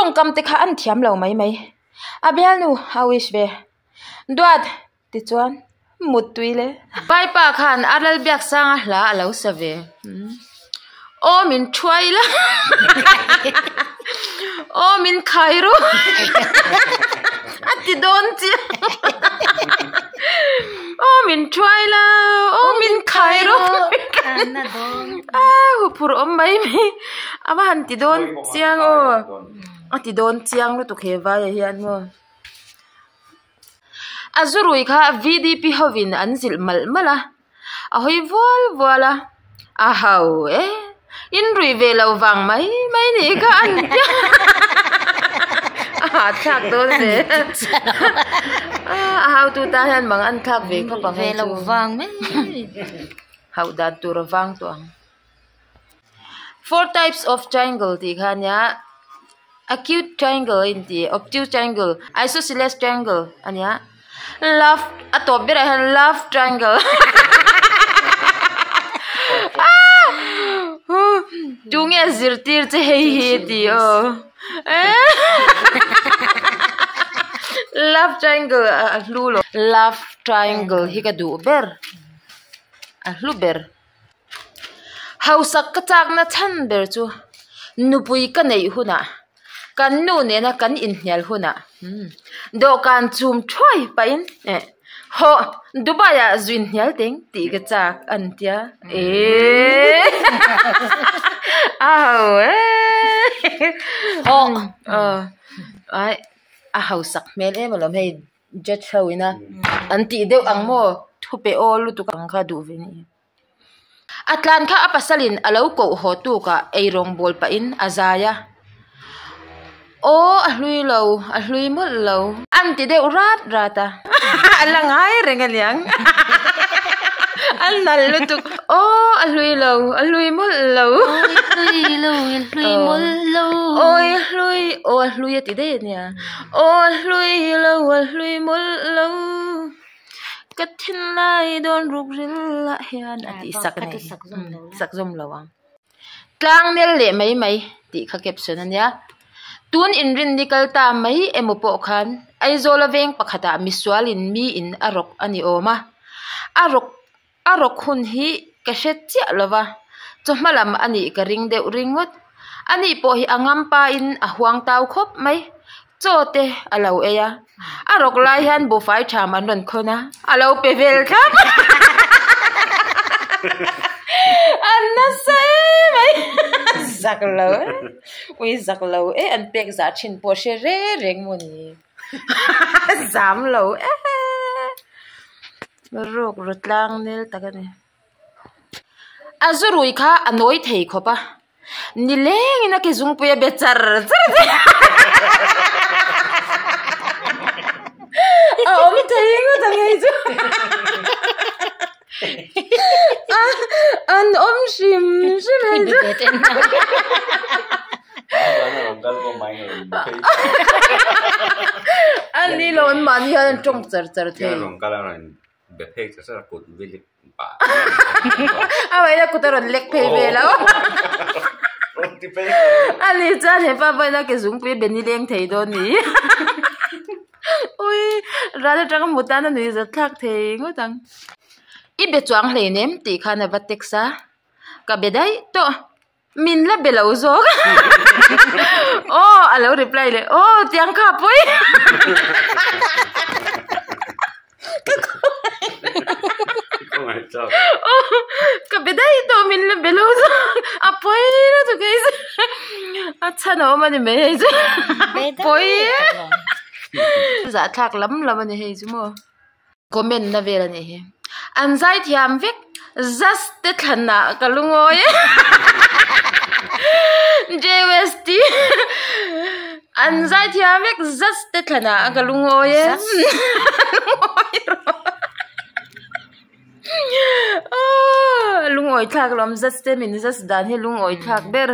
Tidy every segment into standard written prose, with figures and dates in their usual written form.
Tawngkam te kha an thiam lo mai mai. A bialnu a wish ve. Duat tichuan muttui le. Vaipa khan a Lalbiaksanga hla a lo sa ve. Aw min thuai la. Aw min khai ru. A ti dawn chiang. Aw min thuai la. Aw min khai ru. A huphurh awm mai mai. A va han ti dawn chiang aw. A ti dawn chiang lutuk he vaia hian maw. A zurui kha VDP hovin an zilh malh malh a, a hawi vual vual a, a hau e, in rui ve lo vang mai mai nih kha an ti a, a hahthlak dawn ve, a hautu tan hian mang an thlak ve khawp ang hei chu, hauh dan tur a vang tawh ang. Four types of triangle tih kha a nia acute triangle a inti obtuse triangle isosceles triangle a nia love a tawp berah hian love triangle ah tunge zirtir che hei hi tih aw love triangle a hlu lo love triangle hi ka duh ber a hlu ber. Hausak ka chakna chhan ber chu nupui ka neih hunah kan nu nena kan inhnial hunah dawhkan chum thuai pahin eh hawh Dubai ah zu inhnial teng tih ka chak an tia eehh a ho eehh hawh ai a hausak hmel em alawm hei. Judge ho ina an tih deuh ang maw thu pe awl lutuk ang kha duh ve ni. A tlan kha a pasalin a lo koh haw tukah eirawng bawl pahin a zai a, Aw a hlui lo, a hlui mawlh lo. An ti deuh rat rat a, a la ngai reng aniang. An nalh lutuk, Aw a hlui lo, a hlui mawlh lo. Awi hlui lo, a hlui mawlh lo. Awi hlui, aw a hlui a ti daih ania. Aw a hlui lo, a hlui mawlh lo. Ka thinlai dawn ruk ril ah hian a tih sak a ni. Sak zawm lo ang. Tlang nel leh mai mai tih kha caption a nia. Tun inrin ni kal ta mai emaw pawh khan Aizawl a veng pakhatah misualin miin a rawk a ni awm a. A rawk A rawk hun hi ka hre chiah lo va, chawhma lam a nih ka ring deuh ringawt. Ani pawh hi a ngam pain a huang tau khawp mai. Chaw te a lo ei a, a rawk lai hian buhfai ṭham an rawn khawn a, a lo pe vel thlap. A nasa em mai, zak lo e, ui zak lo e an pek zah ṭhin pawh hre re reng maw ni, zam lo e. Ruk ru tlang nel tak a ni. A zu rui kha a nawi thei khawp a, nilengin a ke zungpui a be char char a ni. A awm thei ngawt ang hei chu. An awm hrim hrim hei chu. A ni lo an mahni hian an tawng char char thei. A vawiin a kut a rawn lek phei vel a a ni chuan hepa pawhin a ke zungpui a be nileng thei dawn ni ui ral atanga hmu tan a nuih zat thlak thei ngawt ang i be chuang hleinem tih khan a va text a ka be daih tawh. Min la be lo zawk aw a lo reply leh aw tiang kha pawi ka be daih tawh min la be lo zawk a pawi lutuk hei chu a chhan a awm a ni mai hei chu pawi zahthlak lam lam a ni hei chu maw. Comment na vel a nih hi. An zai thiam vek just te thlan ah ka lungawi e JWST an zai thiam vek just te thlan ah ka lungawi e lungawi thlak lawm just te min just dan hi lungawi thlak ber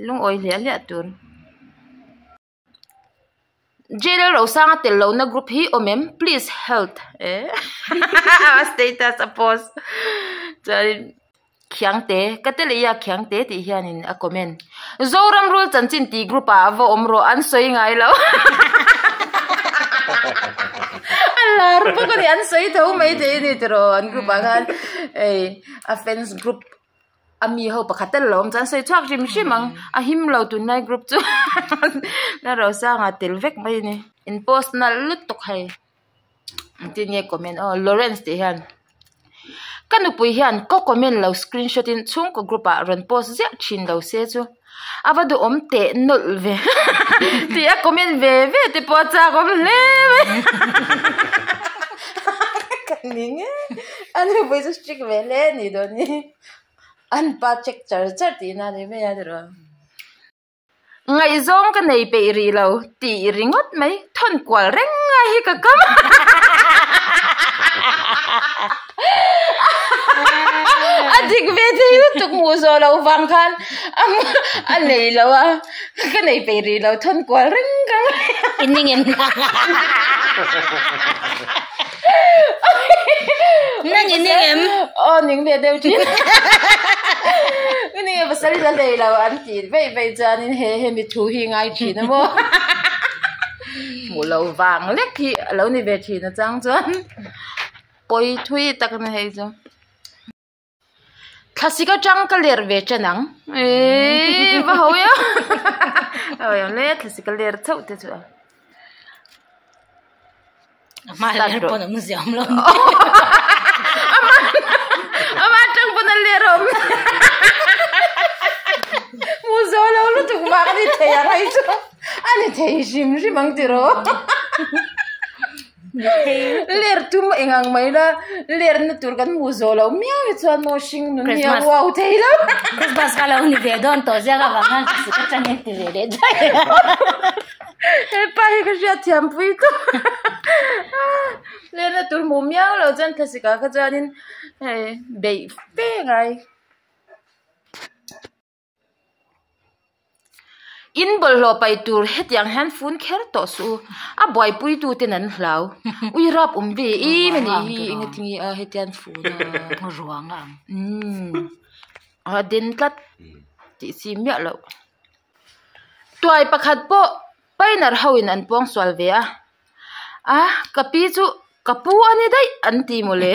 lungawi hliah hliah tur. Jail Rosanga tel lohna group hi awm em please help eh status a post chuanin. Khiangte, ka te leh ia Khiangte tih hianin a comment. Zoram rul chanchin tih group ah a va awm rawh an sawi ngai lo. A lar bawk a ni, an sawi tho mai thei a ni tiraw an group ah khan hei a fans group a mi ho pakhat tal lo awm chuan sawi chhuak hrim hrim ang a him lo tunlai group chu la rosanga tel vek mai a ni in post nalh lutuk hei engtin nge comment aw Lawrence tih hian ka nupui hian ka comment lo screenshot in chhungkaw group ah rawn post ziah thin lo se chu a va duhawm teh nawlh ve tih a comment ve ve te pawh a chak awm hle mai ka ning e a nupui chu strict ve hle a nih dawn hi. An pa check char char tihna a ni mai a tiraw. Ngaihzawng ka nei peih rih lo tih ringawt mai thawn kual reng ngai hi ka kam a dik ve thei lutuk hmuh zawh loh vang khan a nei lo a ka nei peih rih lo thawn kual reng ka ngai i ning em Nang i ning em? Aw ning ve deuh thin. Ka ning e pasal la hlei lo an tih veih veih chuanin he hemi thu hi ngai thin a maw. Hmuh lo vang lek hi a lo ni ve thin a chang chuan pawi thui tak a ni hei chu. Thlasik atang ka ler ve chen ang eee va ho ya awi ang le thlasik a ler chauh te chu a A hma ler pawn awm ziah awm lo ama atang pawn a ler awm hmu zo lo lutuk vang a ni thei ang hei chu a ni thei hrim hrim ang tiraw. Ler tum eng ang mai la, ler na tur kan hmuh zawh loh miau hi chuan maw hring nun hi a uau thei lo. Christmas ka lo ni ve dawn tawh ziak avang khan ka sik atang in ti ve leh daih. Hepa hi ka hriat thiam pui tawh. Ler na tur hmuh miau loh chuan thlasik ah kha chuanin hei beih fe ngai. In bawlhhlawh paih tur hetiang hian fun kher tawh suh u, a buaipui tu ten an hlau. Ui rap awm ve em a nih hi engati nge a hetiang fun a. Ruang a ang. Umm a den tlat tih chi miah loh. Tuai pakhat pawh painter ho in an puang sual ve a, a ka pi chu Ka pu a ni daih an ti mawle.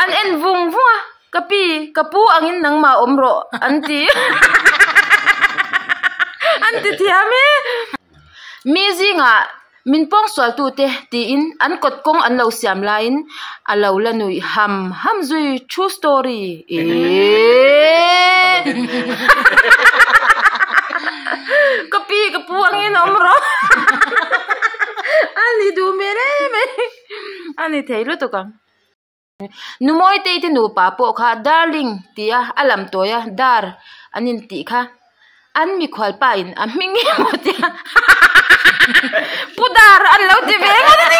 An en vung vung a, ka pi, ka pu angin nangmah awm rawh an ti. An ti thiam e. Mi zingah min pawngsual tute tiin an kawt kawng an lo siam laiin a lo la nuih ham ham zui true story. Eeeeee. Ka pi ka pu angin awm rawh. A ni duh hmel em mai. A ni thei lutuk ang. Numawitei te nupa pawh kha darling tia a lam tawi a dar an intih kha an mikhual pa in a hming emaw tia pu dar an lo ti ve ngawt a ni.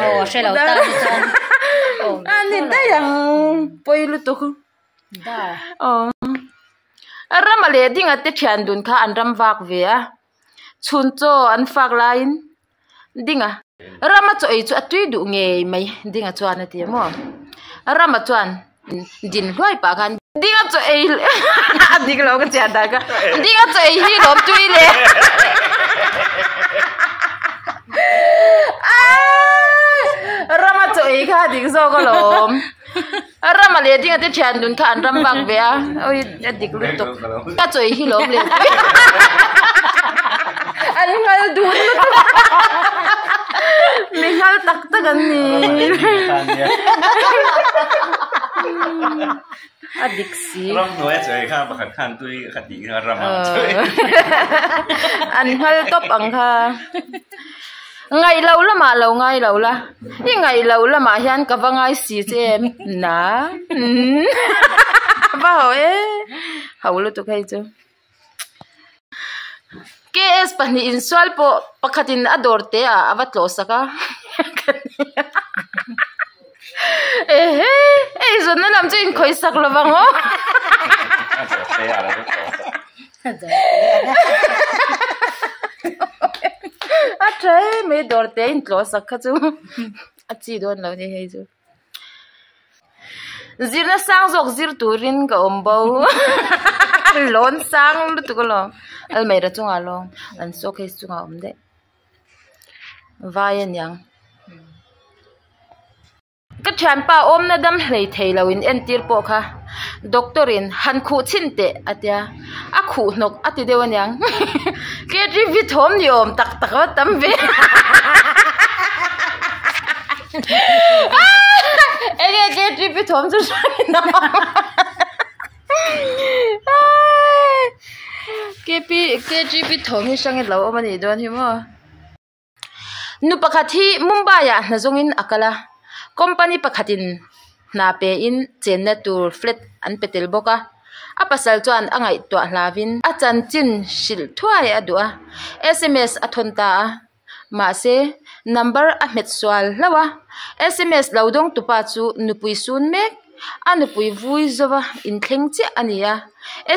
Aw a hrelo ta ni chuan. A ni daih ang pawi lutuk. Dar. Aw. Rama leh dinga te thian dun kha an ram vak ve a. Chhun chaw an fak laiin dinga. Rama chaw ei chu a tui duh ngei mai dinga chuan a ti a maw. Rama chuan din hluai pah khan dinga chaw ei a dik lo ka chian dan kha dinga chaw ei hi lawm tui le Rama chaw ei kha a dik zawk alawm. Rama leh dinga te thian dun kha an ram bak ve a oi a dik lutuk ka chawi hi lawm leh an nghal dun lutuk mi nghal tak tak an ni a dik si ram hnuai a chawi kha pakhat khan tui kha tih kha rama chawi an nghal tawp ang kha. Ngaih loh lamah lo ngai lo la, i ngaih loh lamah hian ka va ngai si che em? Na va ho e, ho lutuk hei chu. KS pahnih insual pawh pakhatin a dawr te ah a va tlawh sak a Ehe, eizawnna lam chu inkhawih sak lo vang aw. A tha em mai. mai dawr te in tlawh sak kha chu a chi dawn lo ni hei chu. Zirna sang zawk zir turin ka awm bo lawn sang lutuk alawm almeira chungah lawng an showcase chungah a awm daih vai aniang. Ka thianpa awmna dam hlei thei lo in entir pawh kha doctor in han khuh chhin teh a tia a khuh hnawk a ti deuh aniang K T V thawm ni awm tak tak a tam ve enge K T V thawm chu hriat a K T V thawm hi hrang in lo awm a nih dawn hi maw. Nu pakhat hi Mumbai ah hna zawngin a kal a, company pakhatin hna pein chenna tur flat an pe tel bawk a, a pasal chuan a ngaihtuah hlavin a chanchin hrilh thuai a duh a, sms a thawn ta a, mahse number a hmet sual hlauh a, sms lo dawng tupa chu nupui sun mek a nupui vui zova inthleng chiah a ni a,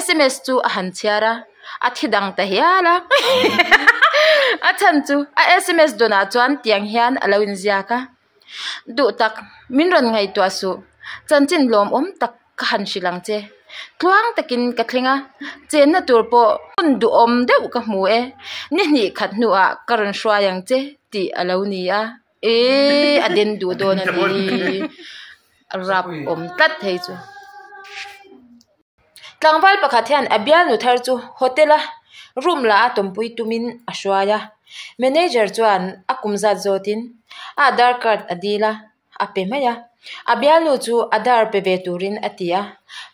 sms chu a han chhiar a. a thi dang ta hial a a chhan chu a sms dawnah chuan tiang hian a lo inziak a duh tak min rawn ngaihtuah suh chanchin lawmawm tak ka han hrilh ang che tluang takin ka thleng a chenna tur pawh hun duhawm deuh ka hmu e ni hnih khat hnuah ka rawn hruai ang che tih a lo ni a eee a den duh dawn a ni a rap awm tlat thei chu. Tlangval pakhat hian a bialnu thar chu hotel a room lah a tawmpui tumin a hruai a, manager chuan a kum zat zawtin a aadhar card a dil a, a pe mai a, a bialnu chu aadhar pe ve turin a ti a,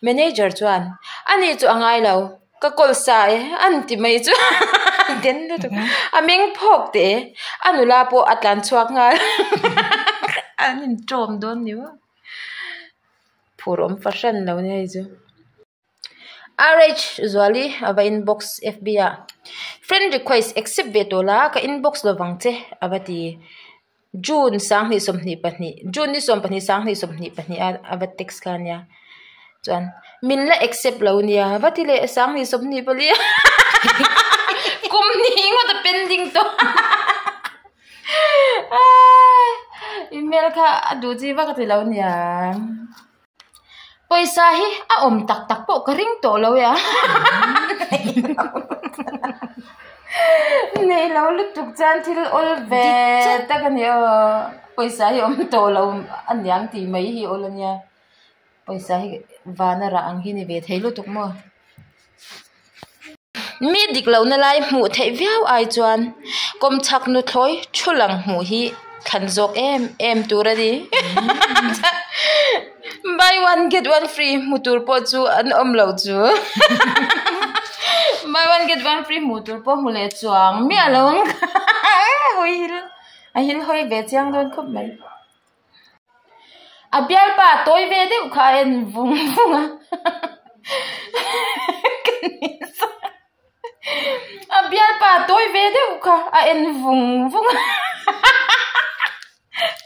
manager chuan ani chu a ngai lo ka call sa e an ti mai chu den lutuk a meng phawk teh e a nula pawh a tlan chhuak nghal an intawm dawn ni maw. Phur awm fahran lo nia hei chu. RH Zuali a va inbox fb ah friend request accept ve tawh la ka inbox lovang che a va ti. June 2022 June ni 12 2022 a a va text kha ania chuan min la accept lo nia va ti leh 2024 kum hnih ngawt a pending tawh. Email kha a duh chi vak a ti lo nia. Pawisa hi a awm tak tak pawh ka ring tawh lo e a. Nei lo lutuk chuan thil awl ve tak a ni aw. Pawisa hi awm tawh lo a niang tih mai hi awl a nia. Pawisa hi vana rah ang hi ni ve thei lutuk maw. Mi dik lohna lai hmuh theih viau ai chuan kawmchhak nuthlawi thu lang hmuh hi thlan zawk em em tur a ni. Buy one get one free hmu tur pawh chu an awm lo chu. Buy one get one free hmuh tur pawh hmu leh chuang miah lo ang hawi hil a hil hawi ve chiang dawn khawp mai. A bialpa tawi ve deuh kha a en vung vung a a bialpa tawi ve deuh kha a en vung vung a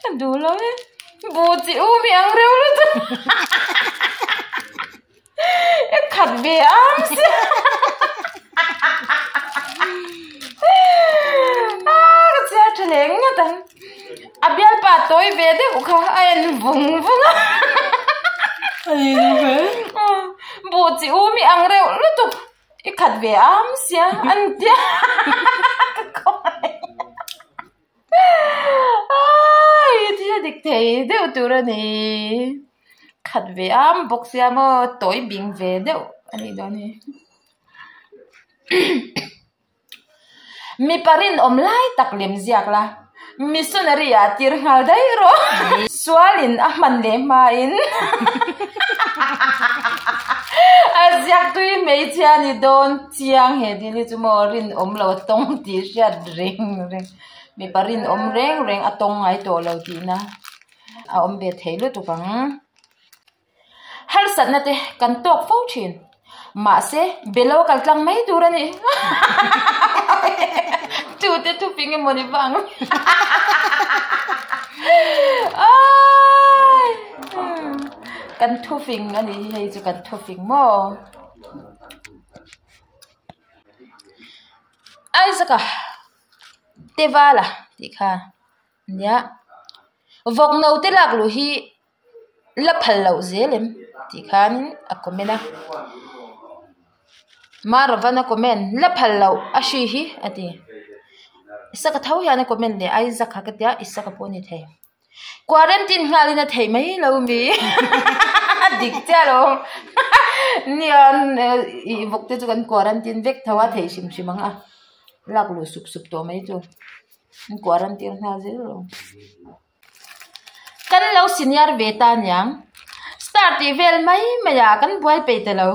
a duh lo e buh chi u mi ang reuh lutuk e khat ve ang sia a ka chhiar tha leh ngawt ang a bialpa tawi ve deuh kha a en vung vung a buh chi u mi ang reuh lutuk i khat ve am sia an tia ka khawngaih Ai thil dik thei deuh tur a ni khat ve am bawk sia maw tawi bing ve deuh a nih dawn hi mipa rinawm lai tak lem ziak la missionary ah tir nghal daih rawh sualin a hman leh hmain a ziak tui hmeichhia ni dawn chiang he thil hi chu maw rinawm lo a tawng tih hriat reng reng. Mipa rinawm reng reng a tawng ngai tawh lo tihna a awm ve thei lutuk ang. Harsatna te kan tawk fo thin. Mahse, belo kal tlang mai tur a ni. Tute thuping emaw ni vang. Ai! Kan thufing a nih hi hei chu kan thufing maw. Isaac-a Tevala Tih kha nia vawk no te lak luh hi la phal loh zel em tih khanin a comment a Maravan a comment la phal loh a hri hi a ti Isaka tho hian a comment leh a Isaac kha ka tia Isaka pawh a ni thei quarantine nghalin a theih mai lo mi dik chiah lo nia ih vawk te chu kan quarantine vek tho a thei hrim hrim ang a lak luh sup sup tawh mai chu. An quarantine nghal zel lo. Kan lo senior ve ta aniang. Star tih vel mai mai ah kan buai peih ta lo.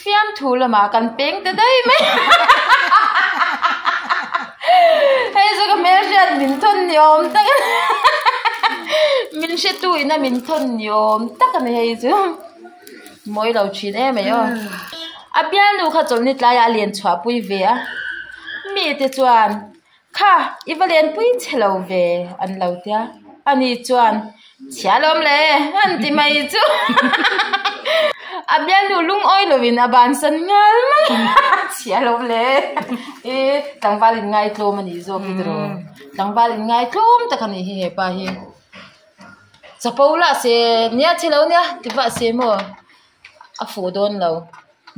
Fiamthu lamah kan peng ta daih mai. Hei chu ka hmelhriat min thawn ni awm tak a ni. Min hretu ina min thawn ni awm tak a ni hei chu. Mawi lo thin em ai aw. A bialnu kha chawlhni tlaiah a len chhuahpui ve a. Mite chuan Kha, i va lenpui che lo ve, an lo tia. Ani chuan, Chhia lawm le, an ti mai chu. A bialnu lungawi lovin a bansan ngal mai. Chhia lawm le. I tlangval in ngaitlawm a nih zawk hi tiraw. Tlangval in ngaitlawm tak a nih hi hepa hi. Chapo lah se, nia che lo nia, ti vah se maw? A fuh dawn lo.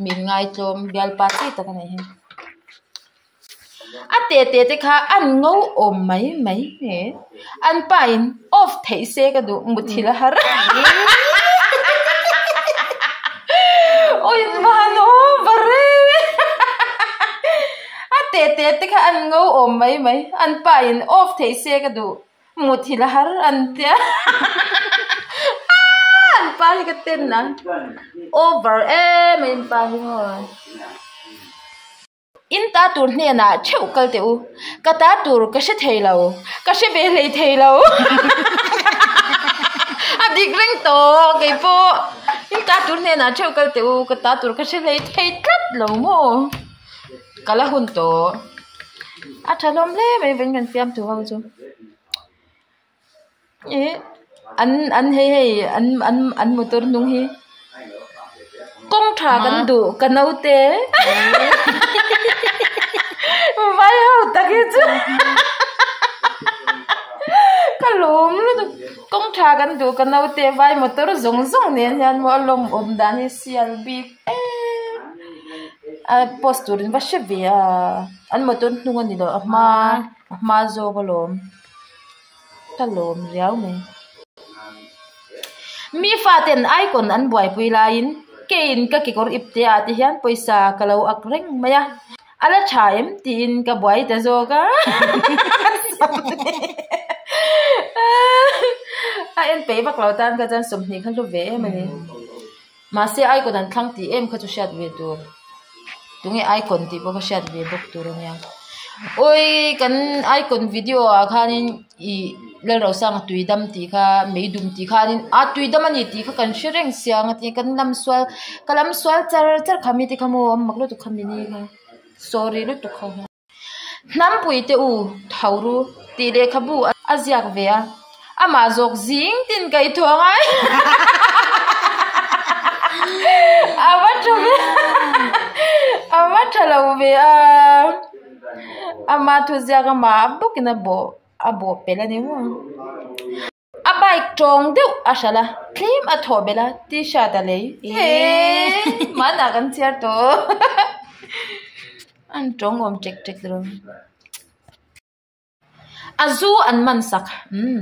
Min ngaitlawm bialpa chi tak a nih hi. A te te te kha an ngo awm mai mai nge an pa in off theih se ka duh muthilh a har awi van over em a te te te kha an ngo awm mai mai an pa in off theih se ka duh muthilh a har an tia an pa hi ka ten a over em a in pa hi maw. In ta tur hnenah theuh kal teh u. Ka ta tur ka hre thei lo. Ka hre ve hlei thei lo. A dik reng tawh kei pawh. In ta tur hnenah theuh kal teh u. Ka ta tur ka hre hlei thei tlat lo maw. Ka la hun tawh. A tha hlawm hle mai veng kan fiam thu ho chu. Ih an an hei hei an an an motor hnung hi kawng tha kan duh ka naute vai ho tak hi chu ka lawm lutuk kawng tha kan duh ka naute vai motor zawng zawng nen hian maw a lawm awm dan hi sial bik em a post turin va hre ve a an motor hnung a ni lo a hma a hma zawk alawm. Ka lawm riau mai. Mi faten icon an buaipui laiin keiin ka kekawr ip te ah te hian pawisa ka lo ak reng mai a, a la tha em tiin ka buai ta zawk a. A en peih vak lo tan kha chuan 20 kha hlu ve em a ni. Mahse icon an thlang tih em kha chu hriat ve tur. Tunge icon tih pawh ka hriat ve bawk tur a nia. Awi kan icon video ah khanin ih Lalrosanga tuidam tih kha meidum tih khanin a tuidam a ni tih kha kan hre reng sia ang a ti kan lam sual ka lam sual char char kha mi te kha maw a mak lutuk kha mini kha sorry lutuk kha. Hnampui te u tho ru tih lehkhabu a ziak ve a, amah zawk zing tin kaih thaw angai a va tha ve a va tha lo ve a, ama thu ziak amah bawkin a bawh a bawh pelh a ni maw. A bike tawng deuh a hralh a, tlem a thawh belh a, t-shirt a lei. Hee mahna kan chhiar tawh. An tawng awm ṭek ṭek rawh. A zu an man sak. Umm.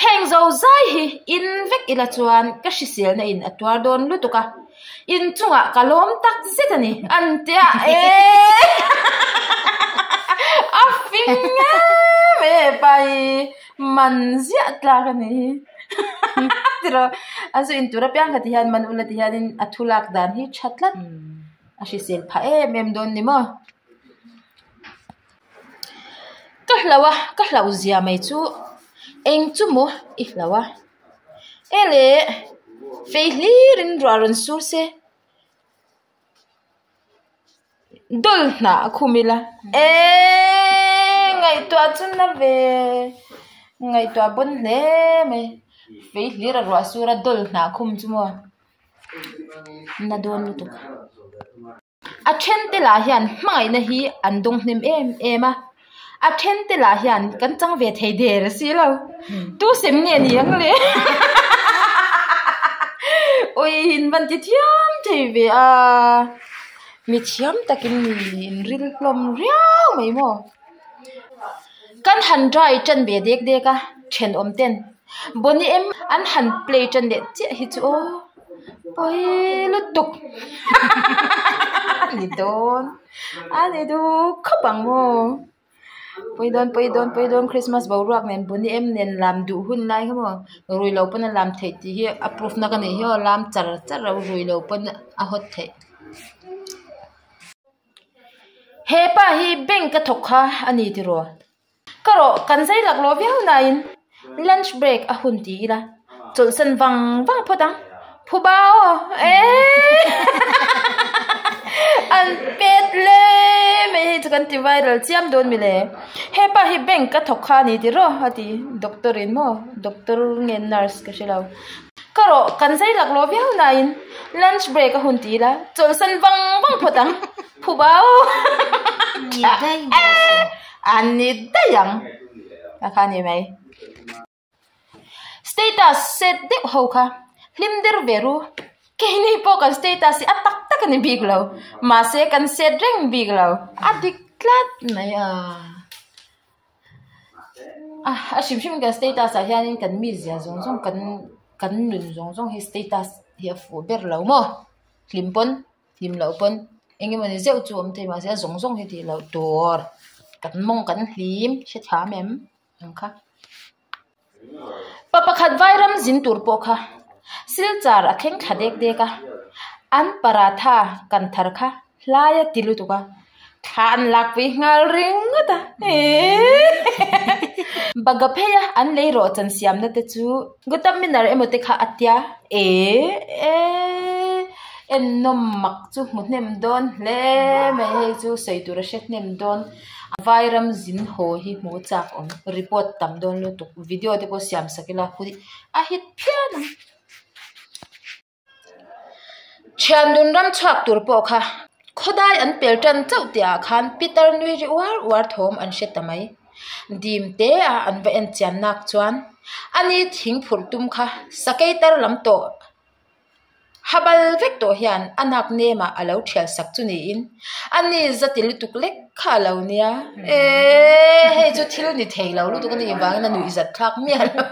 Heng zo zai hi in vek ila chuan ka hriselna in a tuar dawn lutuk a. In chungah ka lawm tak zet a ni. An tia ee. A fing em em pai. Man ziah tlak a ni hi tiraw a zu in tur apiang kha ti hian man ula ti hianin a thu lak dan hi tha tlat a hrisel phah em em dawn ni maw ka hlauh a ka hlauh zia mai chu eng chu maw i hlauh a ele fei hlir in ruah rawn sur se. Dawl hnah a khum ila eeee ngaihtuah chu na ve ngaihtuah pawn hle mai fei hlir a ruah sur a dawl hnah khum chu maw na dawn lutuk a then te lah hian hmangaihna hi an dawng hnem em em a. A then te lah hian kan chang ve thei der si lo. Tu sem nge ni ang le? Ui in van ti thiam thei ve a. Mi thiam takin mi in ril hlawm riau mai maw? Kan han dry tan ve dek dek a, thenawm ten Boney M an han play tan leh chiah hi chu aw pawi lutuk a ni dawn a ni duh khawp ang maw? Pawi dawn pawi dawn pawi dawn Christmas boruak nen Boney M nen lam duh hun lai kha maw rui lo pawn a lam theih tih hi a proof na ka neih hi aw lam char char a rui lo pawn a hawt theih. He pa hi bank a thawk kha a ni tiraw? Ka rawh kan zai lak lo viau nain lunch break a hun ti ila chawlhsan vang vang phawt ang. Phuba aw eehh an pet le mai hei chu kan ti viral chiam dawn mile. He pa hi bank a thawk kha a ni tiraw a ti doctor in maw doctor nge nurse ka hre lo. Ka rawh kan zai lak lo viau nain lunch break a hun ti ila chawlhsan vang vang phawt ang. Phuba aw an ni daih ang a kha a ni mai. Status set deuh ho kha hlim der ve ru keini pawh kan status hi a tak tak a ni bik lo mahse kan set reng bik lo a dik tlat mai a a hrim hrim kan status ah hianin kan mizia zawng zawng kan kan nun zawng zawng hi status hi a fuh ber lo maw hlim pawn. Hlim loh pawn eng emawni zeuh chu awm thei mahse a zawng zawng hi tih loh tur kan mawng kan hlim hre thiam em ang kha. Pa pakhat vairam zin tur pawh kha silchar a thleng thla dek dek a, an paratha kan thar kha hlai a ti lutuk a, thla an lakpui nghal ringawt a Baga phei a an lei rawh chan siamna te chu Gutam minar emaw te kha a tia e e ennawm mak chu hmu hnem dawn hle mai hei chu sawi tur a hre hnem dawn vairam zin haw hi hmu chak awm report tam dawn lutuk video te pawh siam sak ila a hit phian ang. Thian dun ram chhuak tur pawh kha khawdai an pel tan chauh tih ah khan Peter nui ri uar uar thawm an hre ta mai. Dim te a an va en chian nak chuan ani thing phurh tum kha sakei tar lam tawh habal vek tawh hian a nak nem ah a lo thial sak chu niin ani zati lutuk lek kha a lo nia eee hei chu thil ni thei lo lutuk a nih vangin a nuihzat thlak miah lo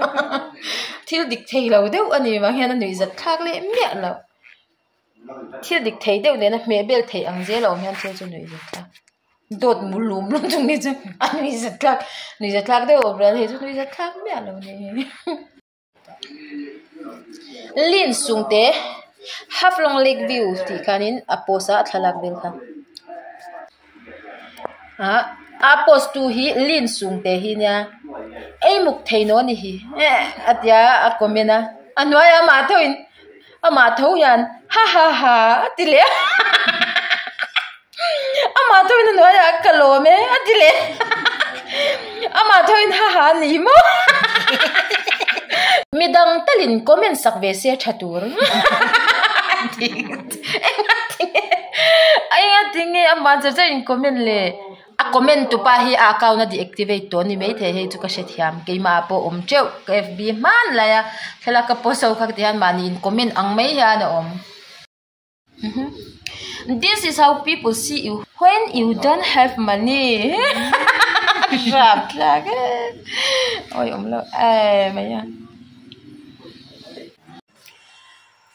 thil dik thei lo deuh a nih vang hian a nuihzat thlak leh miah lo thil dik thei deuh nena hmeh bel theih ang zel a awm hian thil chu nuihzat thlak dawt mu lum lum chung hi chu a nuihzat thlak nuihzat thlak deuh a awm hei chu nuihzat thlak miah lo a ni. Lin sung te Haflong lake view tih khanin a post a a thlalak vel kha ah a post tu hi lin sung te hi nia ei muk thei naw ni hi eh a tia a comment a a hnuaiah amah tho in amah tho hian ha ha ha a ti leh a amah tho in a hnuaiah ka lawm e a ti leh amah tho in ha ha ni maw midang talin comment sak ve se tha tur enga tinge amah char char in comment le a comment tupa hi a account a deactivate tawh a ni maithei hei chu ka hrethiam keimah ah pawh awm teuh ka fb hman lai a thlalak ka post ho kha ti hian mahni in comment ang mai hian a awm. This is how people see you when you don't have money Rapthlak e awi awm lo em mai a.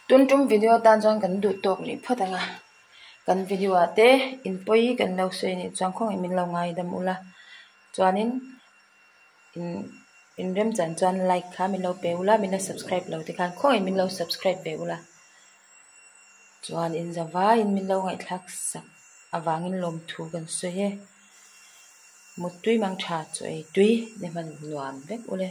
Tun tum video atan chuan kan duh tawk rih phawt ang a, kan video ah te in pawi kan lo sawi anih chuan khawngaih min lo ngaidam ula chuanin in in remchan chuan like kha min lo pe ula min la subscribe lo te khan khawngaih min lo subscribe ve ula. Chuan in za vaiin min lo ngaihthlak sak avangin lawmthu kan sawi e. Muttui mang tha chu ei tui ni hman nuam vek ule.